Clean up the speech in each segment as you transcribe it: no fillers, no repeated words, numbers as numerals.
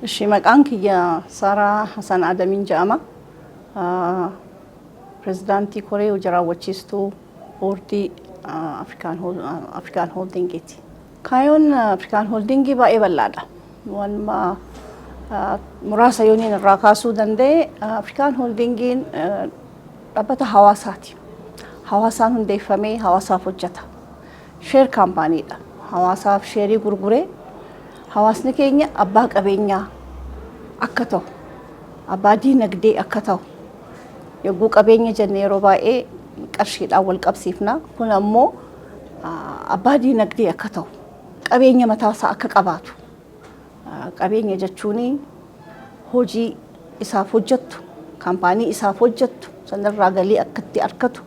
Ishi, maqaan kiyya Saaraa Hasan Adamiin jedhama. Pirezidaantii koree hojii raawwachiistuu boordii Afrikaan Holdingiiti. Kaayyoon Afrikaan Holdingii baay'ee bal'aadha. Waanuma muraasa yooniin irraa kaasuu danda'e, Afrikaan Holdingiin dhaabbata hawaasaati. Hawaasaan hundeeffamee hawaasaaf hojjeta. Share companydha. Hawaasaaf sheerii gurguree hawaasni keenya abbaa qabeenyaa akka ta'u, abbaa diinagdee akka ta'u. Yogguu qabeenya jenne yeroo baay'ee qarshiidhaan wal qabsiifna. Kun ammoo abbaa diinagdee akka ta'u, qabeenya mataasaa akka qabaatu. Qabeenya jechuun hojii isaaf hojjettu, kaampaanii isaaf hojjettu, sanarraa galii akka itti argatu,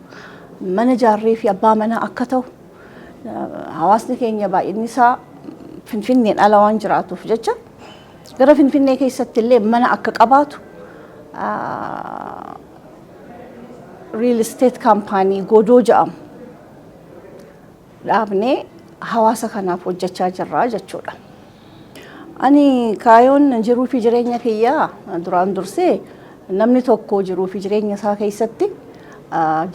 mana ijaarree fi abbaa manaa akka ta'u, hawaasni keenya baay'inni isaa Finfinneen ala waan jiraatuuf jecha gara Finfinnee keessatti illee mana akka qabaatu, real estate kaampaanii Godoo jedhamu dhaabnee hawaasa kanaaf hojjechaa jirra jechuudha. Ani kaayoon jiruu fi jireenya kiyyaa duraan dursee, namni tokko jiruu fi jireenya isaa keessatti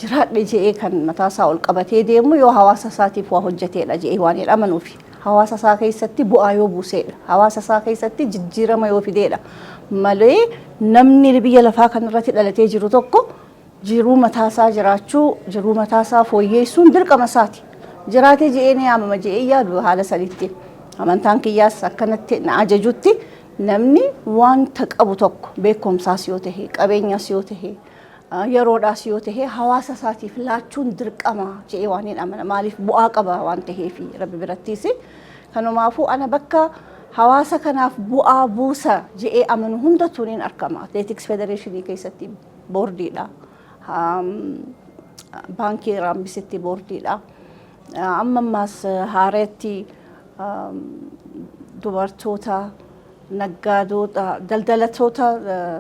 jiraadhe je'ee kan mataa isaa ol qabatee deemu yoo hawaasa isaatiif waa hojjeteedha je'ee waan hin amanuufi. Hawaasa isaa keessatti bu'aa yoo buuseedha. Hawaasa isaa keessatti jijjiirama yoo fideedha. Malee namni biyya lafaa kanarratti dhalatee jiru tokko jiruu mataa isaa jiraachuu, jiruu mataa isaa fooyyeessuun dirqama isaati. Jiraatee je'ee ni yaamama je'ee yaadu haala sanitti. Amantaan kiyyaas akkanatti na ajajutti, namni wanta qabu tokko, beekumsaas yoo ta'e, qabeenyaas yoo ta'e, yeroodhaas yoo ta'e, hawaasa isaatiif laachuun dirqama je'ee waan hin amana. Maaliif? Bu'aa qaba waan ta'eef Rabbi birattiis. Kanumaafuu ana bakka hawaasa kanaaf bu'aa buusa je'ee amanu hundattuu niin argama. Atleetiks Federeeshinii keessatti boordiidha. Baankii Raambisitti boordiidha. Amma ammaas haareetti dubartoota naggaadota, daldalatoota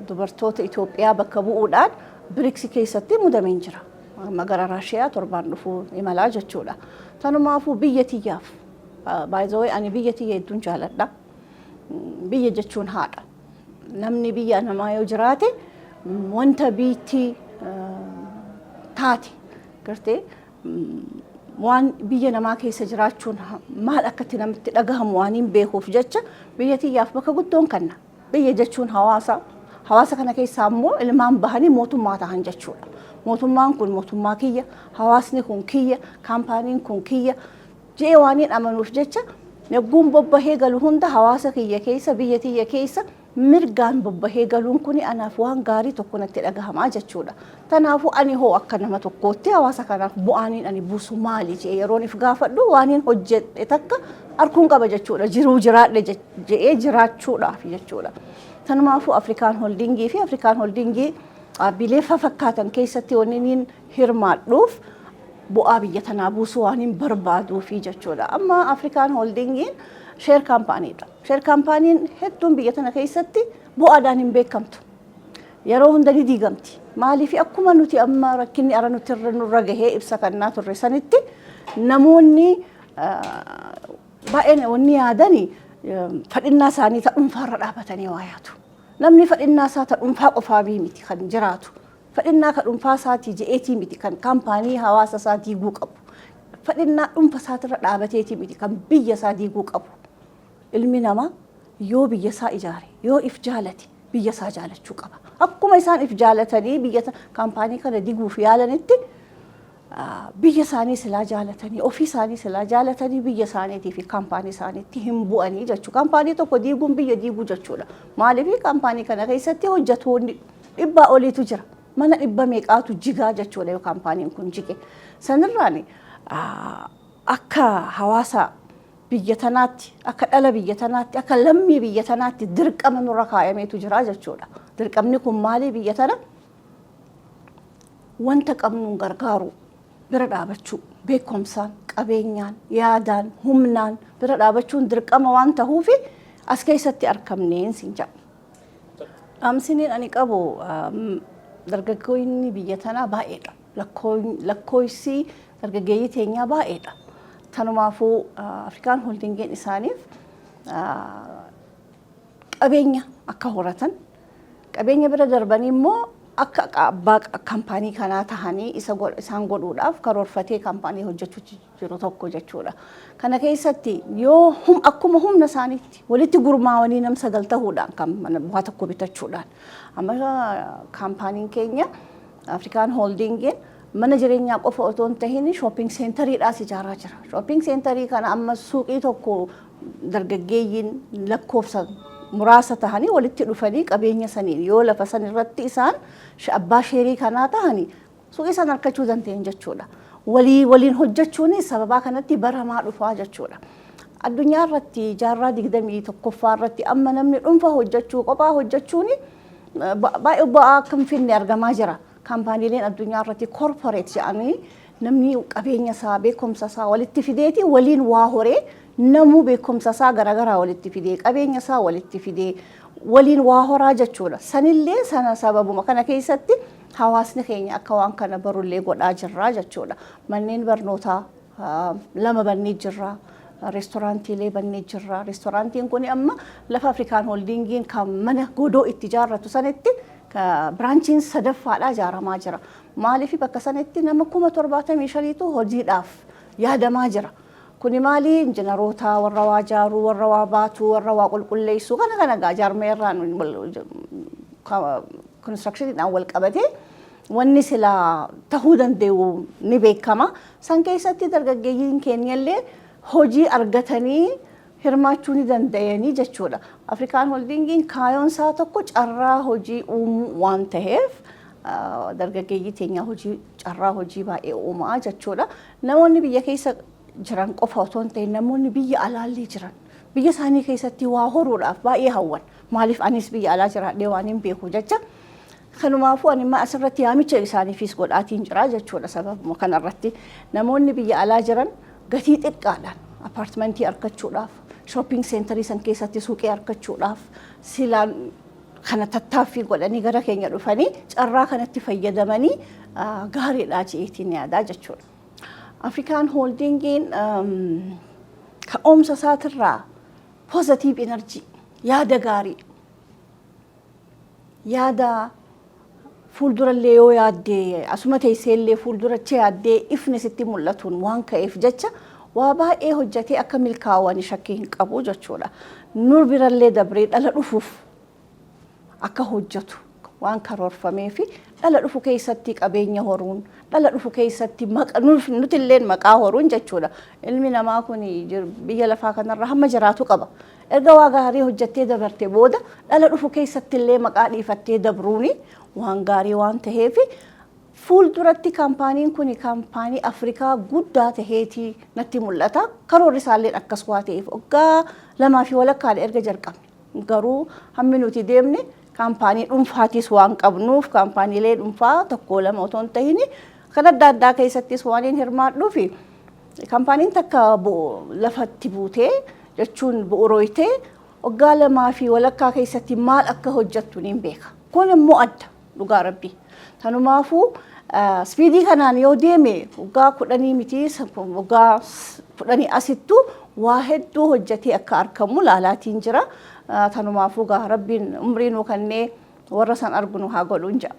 dubartoota Itoophiyaa bakka bu'uudhaan BRICS keessatti mudameen jira. Amma gara Raashiyaa torbaan dhufuu imalaa jechuudha. Tanumaafuu biyya tiyyaaf, baay'ee ani biyya tiyya hedduun jaaladha. Biyya jechuun haadha. Namni biyya namaa yoo jiraate wanta biitti taate gartee waan biyya namaa keessa jiraachuun maal akka itti namatti dhagahamu waan hin beekuuf jecha biyya tiyyaaf bakka guddoon kanna. Biyya jechuun hawaasa. Hawaasa kana keessaa immoo ilmaan bahanii mootummaa ta'an jechuudha. Mootummaan kun mootummaa kiyya, hawaasni kun kiyya, kaampaaniin kun kiyya je'ee waan hin amanuuf jecha yogguun bobbahee galu hunda hawaasa kiyya keessa, biyya tiyya keessa mirgaan bobbahee galuun kun anaaf waan gaarii tokko natti dhagahamaa jechuudha. Kanaafuu ani hoo akka nama tokkootti hawaasa kanaaf bu'aaniin ani buusu maali je'ee yeroon if gaafadhu, waan hin hojjedhe takka arguun qaba jechuudha. Jiruu jiraadhe je'ee jiraachuudhaaf jechuudha. Kanumaafuu Afrikaan Holdingii fi Afrikaan Holdingii dhaabbilee fakkaatan keessatti wanni niin hirmaadhuuf bu'aa biyya tanaa buusuu waan hin barbaaduufi jechuudha. Amma Afrikaan Holdingiin share companydha. Share companyn hedduun biyya tana keessatti bu'aadhaan hin beekamtu. Yeroo hunda ni diigamti. Maaliif? Akkuma nuti amma rakkinni ara nuti nurra gahee ibsa kannaa turre sanitti, namoonni baay'een wanni yaadani fadhinnaa isaanii ta dhuunfaarra dhaabatanii waa yaadu. Namni fadhinnaa isaa ta dhuunfaa qofaa miti kan jiraatu. Fadhinnaa ka dhuunfaa isaatii je'eetii miti kan kaampaanii hawaasa isaa diiguu qabu. Fadhinnaa dhuunfa isaatirra dhaabateetii miti kan biyya isaa diiguu qabu. Ilmi namaa yoo biyya isaa ijaare, yoo if jaalate, biyya isaa jaalachuu qaba. Akkuma isaan if jaalatanii biyya kaampaanii kana diguuf yaalanitti, biyya isaanii silaa jaalatanii, ofii isaanii silaa jaalatanii, biyya isaaniitii fi kaampaanii isaaniitti hin bu'anii jechuudha. Kaampaanii tokko diiguun biyya diiguu jechuudha. Maaliif? Kaampaanii kana keessatti hojjetoonni 100 oliitu jira. Mana dhibba meeqaatu jigaa jechuudha yoo kaampaaniin kun jige. Sanirraan akka hawaasa biyya tanaatti, akka dhala biyya tanaatti, akka lammii biyya tanaatti dirqama nurra kaayameetu jira jechuudha. Dirqamni kun maali? Biyya tana wanta qabnuun gargaaru, bira dhaabachuu, beekumsaan, qabeenyaan, yaadaan, humnaan bira dhaabachuun dirqama waan ta'uufi as keessatti argamneen sin jedha. Dhaamsiniin ani qabu, dargaggoonni biyya tanaa baay'eedha. Lakkoofsi dargaggeeyyii teenyaa baay'eedha. Tanumaafuu Afrikaan Holdingiin isaaniif Qabeenya akka horatan, qabeenya bira darbanii immoo akka abbaa kaampaanii kanaa tahanii isa isaan godhuudhaaf karoorfatee kaampaanii hojjechuu jiru tokko jechuudha. Kana keessatti yoo akkuma humna isaaniitti walitti gurmaa'anii nam 9 tahuudhaan kan waa tokko bitachuudhaan, amma kaampaaniin keenya Afrikaan Holdingiin mana jireenyaa qofa otoo hin tahin shopping centeriidhaas ijaaraa jira. Shopping centerii kana amma suuqii tokko dargaggeeyyiin lakkoofsa muraasa tahanii walitti dhufanii qabeenya saniin yoo lafa san irratti isaan abbaa sheerii kanaa tahanii suuqii san argachuu danda'an jechuudha. Walii waliin hojjechuun sababaa kanatti baramaa dhufaa jechuudha. Addunyaa irratti jaarraa 21ffaa irratti amma namni dhuunfaa hojjechuu, kophaa hojjechuun baay'ee bu'aa akka hin finne argamaa jira. Kaampaaniileen addunyaa irratti corporate jedhanii namni qabeenya isaa, beekumsa isaa walitti fideeti waliin waa horee, namuu beekumsa isaa garaagaraa walitti fidee, qabeenya isaa walitti fidee waliin waa horaa jechuudha. Sanillee sana sababuma kana keessatti hawaasni keenya akka waan kana barullee godhaa jirraa jechuudha. Manneen barnootaa lama bannee jirra. Reestooraantiilee bannee jirra. Reestooraantiin kun amma lafa Afrikaan Holdingiin kan mana godoo itti ijaarratu sanitti branchiin sadaffaadhaa ijaaramaa jira. Maaliif, bakka sanitti nama 75,000tu hojiidhaaf yaadamaa jira. Kuni maali? Injiinaroota, warra waa ijaaruu, warra waa baatu, warra waa qulqulleessu, kana kana gaa jaarmee irraan constructioniidhaan wal qabatee wanni silaa tahuu danda'u ni beekama. San keessatti dargaggeeyyiin keenyallee hojii argatanii hirmaachuu ni danda'anii jechuudha. Afrikaan Holdingiin kaayoon isaa tokko carraa hojii uumuu waan ta'eef dargaggeeyyii teenya hojii, carraa hojii baay'ee uumaa jechuudha. Namoonni biyya keessa jiran qofa otoo hin ta'in namoonni biyya alaallee jiran biyya isaanii keessatti waa horuudhaaf baay'ee hawwan. Maaliif, anis biyya alaa jiraadhee waan hin beeku jecha. Kanumaafuu ani immoo asirratti yaamicha isaaniifis godhaatiin jira jechuudha. Sababuma kanarratti namoonni biyya alaa jiran gatii xiqqaadhaan apartmentii argachuudhaaf, shopping centerii san keessatti suuqii argachuudhaaf silaan kana tattaaffii godhanii gara keenya dhufanii carraa kanatti fayyadamanii gaariidha je'eetiin yaadaa jechuudha. Afrikaan Holdingiin ka'umsa isaatirraa positive energy, yaada gaarii, yaada fuuldurallee yoo yaaddee, asuma teesseellee fuulduracha yaaddee ifni sitti mul'atuun waan ka'eef jecha waa baay'ee hojjetee akka milkaa'u shakkii hin qabu jechuudha. Nur birallee dabree dhala dhufuuf akka hojjetu waan karoorfamee fi dhala dhufu keessatti qabeenya horuun, dhala dhufu keessatti nutilleen maqaa horuun jechuudha. Ilmi namaa kun biyya lafaa kanarra hamma jiraatu qaba. Erga waa gaarii hojjettee dabarte booda dhala dhufu keessatti illee maqaa dhiifattee dabruuni waan gaarii waan ta'eef, fuulduratti kaampaaniin kun kaampaanii Afrikaa guddaa taheetii natti mul'ata. Karoorri isaallee akkas waa ta'eef waggaa 2.5dhaan erga jalqabne. Garuu hammi nuti deemne kaampaanii dhuunfaatis waan qabnuuf, kaampaaniilee dhuunfaa tokko lama otoo hin tahin kan adda addaa keessattis waan hin hirmaadhuufi, kaampaaniin takka lafatti buutee jechuun bu'uurooytee waggaa 2.5 keessatti maal akka hojjettu niin beeka. Kun immoo adda dhugaa rabbii. Kanumaafuu speedii kanaan yoo deeme waggaa 10 miti, waggaa 10 asittuu waa hedduu hojjetee akka argamu laalaatiin jira. Kanumaafuu gaa rabbiin umrii nuu kannee warra san argunu haa godhuun jedha.